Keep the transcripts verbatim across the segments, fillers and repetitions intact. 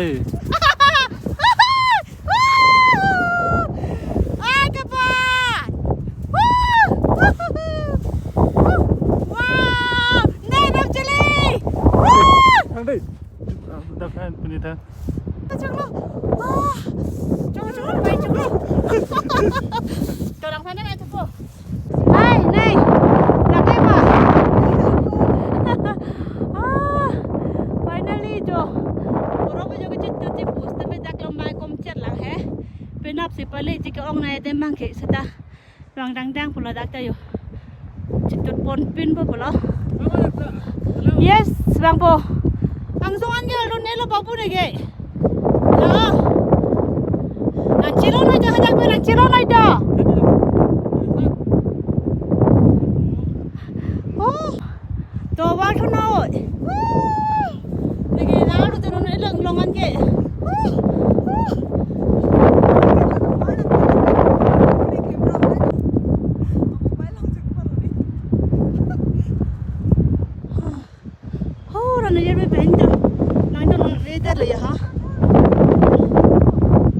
Ai, kapat! Wow! Nai, nang chili! Thang dei. Dak kan punitha. Choklo. Ah! Choklo, choklo, bai choklo. Torang sana na choklo. Ai, nai. Lake ma. Ah, finally jo. Pura bo jo kechetut ji post me dak lombai kom chet lang he. Penap si pale ji ke-ong nai dem bang ke seta. Bang dang dang pulo dak ta jo. Chetut pon pin bo pulo. Yes, bang po. Angsong an ke alun nelo babu ne ke. Ya. Nang chilo nai ta, hajak pe nang chilo nai ta. Oh. To wal thun oi. Lagi na lu tu nang ilang longan ke. Oh, rana yer be pen ta. Nang to nang le ta le ya ha.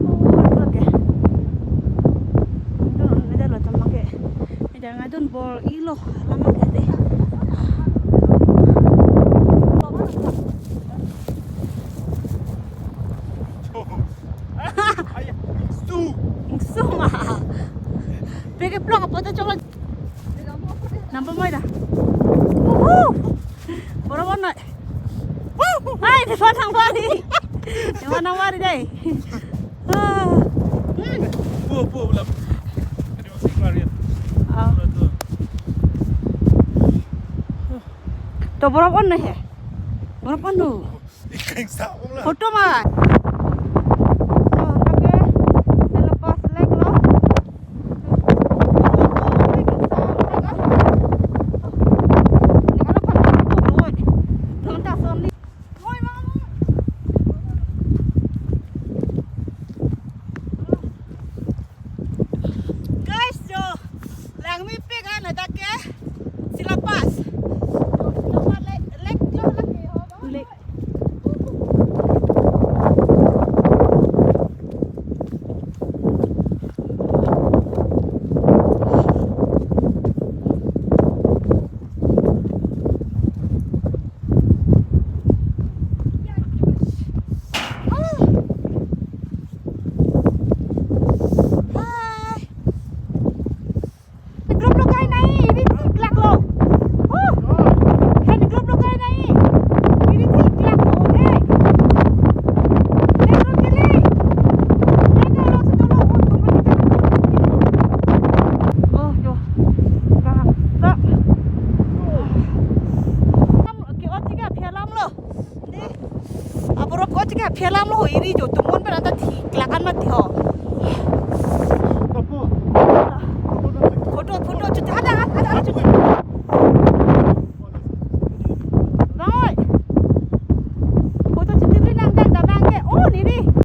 Oh, okay. Nang to nang le ta lo tama ke. Ida ngadun bor ilo lama ke de. Su. Su ma. Peke plok apa tu coba. Nampak mai dah. Uhu. Boro boro nai. Hai, di mana mari? Di mana mari dai? Ah. Hmm. Pu, pu, belum. Tadi masih keluar ya. Ah. Betul. To boro boro nai he. Boro boro nai. Ikan sa, um lah. Photo ma.